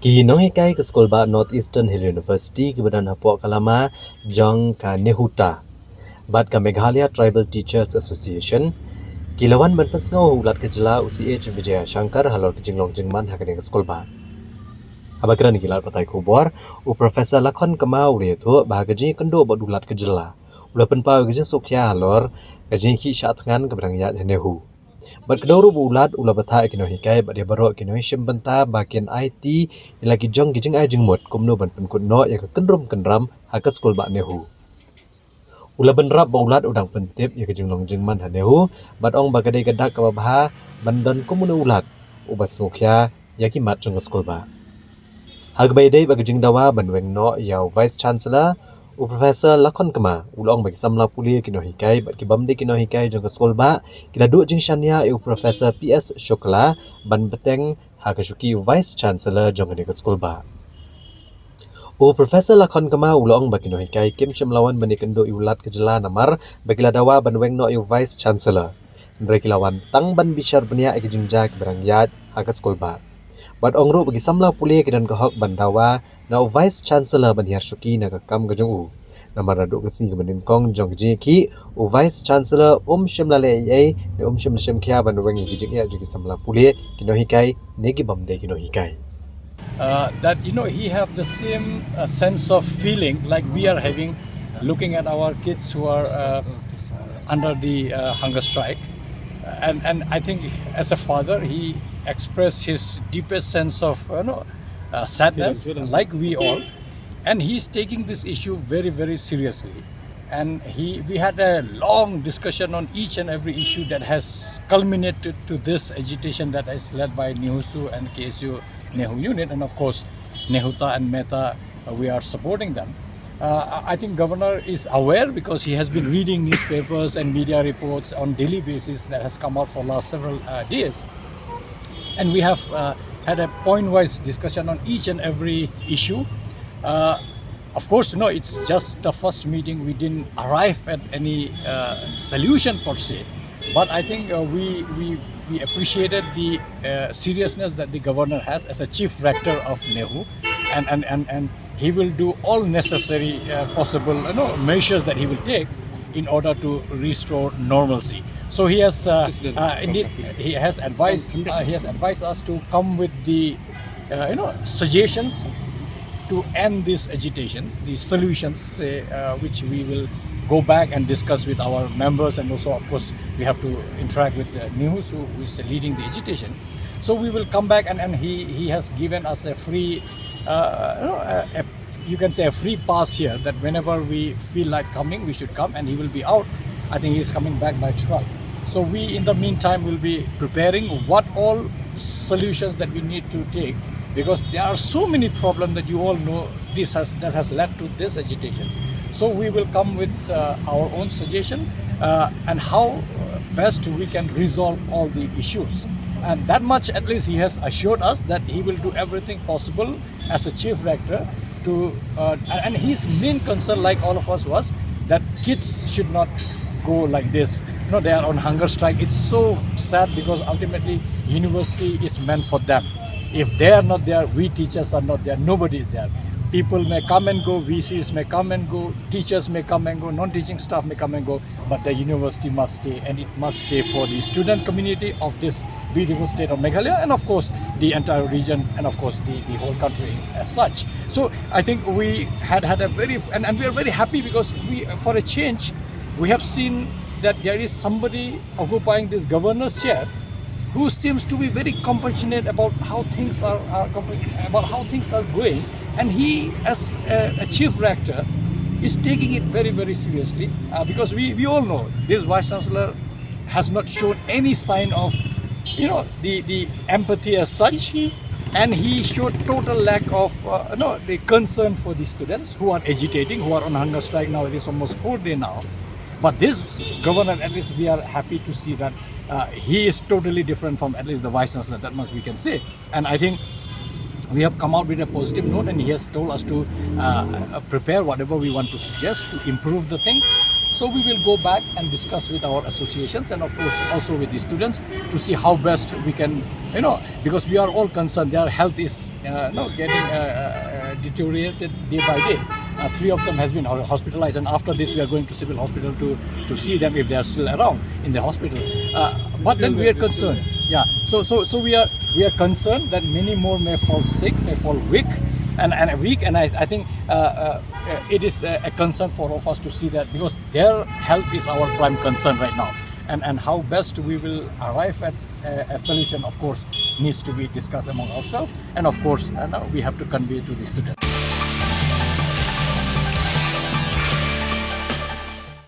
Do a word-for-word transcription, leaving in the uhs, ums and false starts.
Ki nonghikai ka skulbah North Eastern Hill University kiba don hapoh ka lama jong ka NEHUTA bad ka Meghalaya Tribal Teachers Association ki la wan ban pynsngew ha u Lat ka jylla u C H Vijayashankar halor ka jinglong jingman ha kane ka skulbah. Haba kren ha ki lad pathai khubor, u Professor Lakhon Kma u la ïathuh ba ha ka jingïakynduh bad u Lat ka jylla, u la pynpaw ïa ka jingsngewkhia halor ka jingïakhih shah thngan kaba dang ïaid ha NEHU. Bad kdew ruh ba u Lat u la bthah ïa ki nonghikai bad ïa baroh ki nongïashim bynta ba kin aiti ïa la ki jong ki jingai jingmut kumno ban pynkut noh ïa ka kynrum kynram ha ka skulbah NEHU. U la bynrap ba u Lat u dang pyntip ïa ka jinglong jingman ha NEHU bad ong ba ka dei ka dak kaba bha ban don kum une u Lat uba sngewkhia ïa ki mat jong ka skulbah. Ha kaba ïadei bad ka jingdawa ban weng noh ïa u Vice Chancellor, u Professor Lakhon Kma u la ong ba ki samla pule, ki nonghikai bad ki bym dei ki nonghikai jong ka skulbah ki la duh jingshaniah ïa u Professor P S Shukla ban bteng ha ka shuki Vice Chancellor jong kane ka skulbah. U Professor Lakhon Kma u la ong ba ki nonghikai kim shym la wan ban ïakynduh ïa u Lat ka jylla namar ba ki la dawa ban weng noh ïa u Vice Chancellor. Hynrei ki la wan tang ban bishar bniah ïa ki jingjia kiba dang ïaid ha ka skulbah. Bad ong ruh ba ki samla pule ki don ka hok ban dawa na u Vice Chancellor ban hiar shuki na ka kam ka jong u. Namar naduh ka sngi kaba nyngkong jong ka jingïakhih, u Vice Chancellor um shym la leh ei ei ne um shym la shim khia ban weng ïa ki jingeh jong ki samla pule, ki nonghikai ne ki bym dei ki nonghikai. Uh, that you know he have the same uh, sense of feeling like we are having, looking at our kids who are uh, under the uh, hunger strike, and and I think as a father he expressed his deepest sense of you know uh, sadness, like we all, and he's taking this issue very very seriously. And he, we had a long discussion on each and every issue that has culminated to this agitation that is led by NEHUSU and K S U NEHU unit, and of course NEHUTA and MEHTA. Uh, we are supporting them. Uh, I think governor is aware because he has been reading newspapers and media reports on daily basis that has come out for last several uh, days, and we have uh, had a point-wise discussion on each and every issue. Uh, of course, no, it's just the first meeting. We didn't arrive at any uh, solution per se, but I think uh, we we we appreciated the uh, seriousness that the governor has as a chief rector of NEHU, and and and, and he will do all necessary uh, possible you know measures that he will take in order to restore normalcy. So he has uh, uh, indeed he has advised uh, he has advised us to come with the uh, you know suggestions to end this agitation, the solutions, say, uh, which we will go back and discuss with our members, and also, of course, we have to interact with the NEHUSU who is leading the agitation. So we will come back, and, and he, he has given us a free, uh, you, know, a, a, you can say a free pass here, that whenever we feel like coming, we should come, and he will be out. I think he's coming back by twelve. So we, in the meantime, will be preparing what all solutions that we need to take, because there are so many problems that you all know this has that has led to this agitation. So we will come with uh, our own suggestion uh, and how best we can resolve all the issues. And that much at least he has assured us that he will do everything possible as a chief rector to uh, and his main concern, like all of us, was that kids should not go like this. You know, they are on hunger strike. It's so sad because ultimately university is meant for them. If they are not there, we teachers are not there, nobody is there. People may come and go, V Cs may come and go, teachers may come and go, non-teaching staff may come and go, but the university must stay, and it must stay for the student community of this beautiful state of Meghalaya, and of course the entire region, and of course the, the whole country as such. So I think we had had a very and, and we are very happy because we, for a change, we have seen that there is somebody occupying this governor's chair who seems to be very compassionate about how things are, are about how things are going, and he, as a, a chief rector, is taking it very very seriously uh, because we, we all know this vice chancellor has not shown any sign of you know the, the empathy as such, and he showed total lack of uh, no the concern for the students who are agitating, who are on hunger strike now. It is almost four day now, but this governor, at least we are happy to see that uh, he is totally different from at least the vice chancellor. That much we can say. And I think we have come out with a positive note, and he has told us to uh, prepare whatever we want to suggest to improve the things. So we will go back and discuss with our associations and of course also with the students to see how best we can, you know, because we are all concerned. Their health is uh, no, getting uh, uh, deteriorated day by day. Uh, three of them has been ho- hospitalized, and after this, we are going to civil hospital to to see them if they are still around in the hospital. Uh, but then we are concerned. Yeah. So so so we are we are concerned that many more may fall sick, may fall weak, and and weak. And I, I think uh, uh, it is a, a concern for all of us to see that because their health is our prime concern right now. And and how best we will arrive at a, a solution, of course, needs to be discussed among ourselves. And of course, uh, now we have to convey to the students.